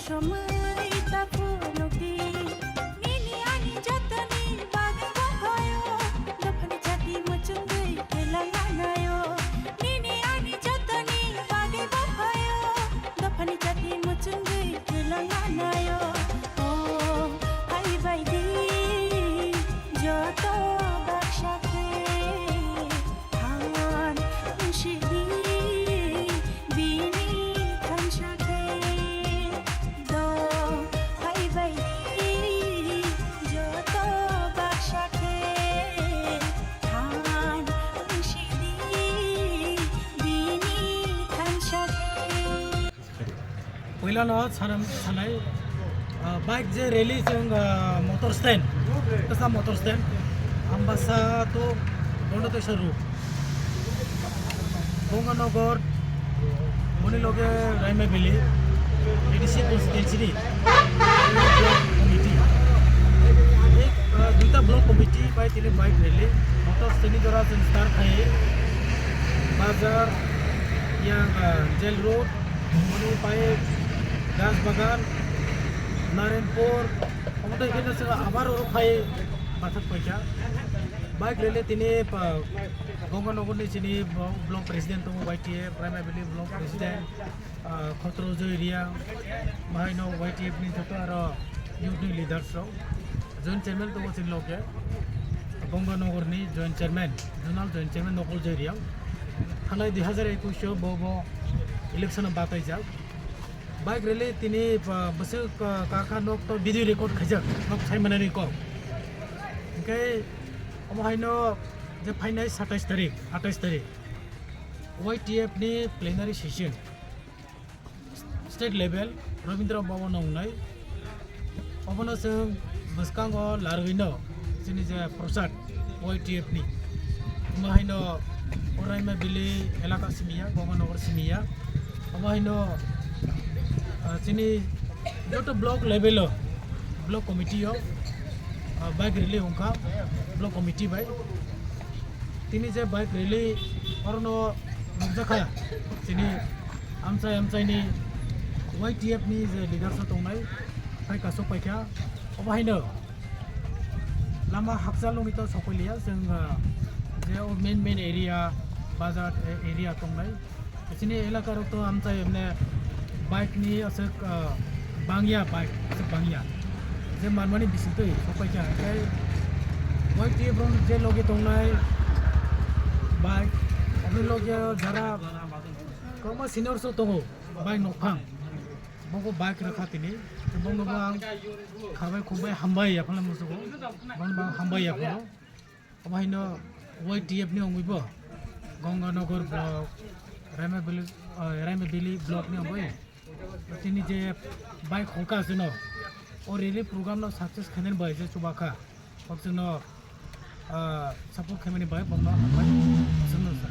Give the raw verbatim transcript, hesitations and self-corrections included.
Somoi ta phunukdi, nini ani jotoni bagwi bokhoyo, dophani chati muchungwi khelanganayo. Nini ani jotoni bagwi bokhoyo, dophani chati muchungwi khelanganayo. O, hai baidi, joto baksa khe. Than wngsidi bini thansa khe, do hai bai di joto baksa khe. Than wngsidi bini thansa khe. Puilano sanam sanai, ah, bike je rally chwng, ah, motor stand, kasa motor stand, Ambasa to Gonda Toisa road, Gonganagar, boni loge Raima Valley, A D C constituency ni block committee, ah, duita block committee bai tini bike rally, motor stand ni jora chwng start khai, bazar, yang, ah, jail road, Moni pai Das Bagan, Narenpur, omo tei khe chwng abar oro phai bathak paikha. Bike rally tini pa Gonganagar ni chini bo-, block president tongo Y T F, Raima Valley block president, ah, Khotro Joy Riang, bahai no Y T F ni joto aro youth ni leaders rok. Joint chairman tongo chini loge, Gonganagar ni joint chairman, zonal joint chairman Nokol Joy Riang. Thanai dui hazar ekush o bo, bo election o bataijak. Bike rally tini, ah, bwswk, ah, kakha nok to video record khaijak, nok sai manani kok. Hingke omo haino je phainai satais tarik, atais tarik Y T F ni plenary session. State level Rabindra Bhavan o wngnai. Obono chwng bwskango larwino chini je prochar Y T F ni. Omo haino o Raima Valley elaka simiya, Gonganagar simiya. Omo haino, ah, chini joto block level o, block committee o, ah, bike rally wngkha, block committee bai. Tini je bike rally orono nukjakha, chini amchai amchaini Y T F ni je leaders o tongnai, phai kasuk paikha, obo haino lama hakchal nungni to sokoi liya, chwng, ah, je o main main area, bazar, eh, area tongnai. Chini elaka rok to amchai emne bike ni aswk, ah, bangya, bike aswk bangya. Je manmani bisingtwi sokpaikha, tei Y T F rok je logi tongnai bike, aboni logi jara kwbangma senior rok tongo, bike nokphang. Bobo bike rwkha tini, bono bo ang kharbai khukbai hambai yaphano musugo, bono bo ang hambai yaphano. Omo haino Y T F ni wngwi bo Gonganagar block, Raima Valley, ah, Raima Valley block ni wngwi tini je bike hokha chwngno o rally program no success khainani bai je chubakha. Kok chwngno, ah, support khaimani bai bokno hambai chwngno sa.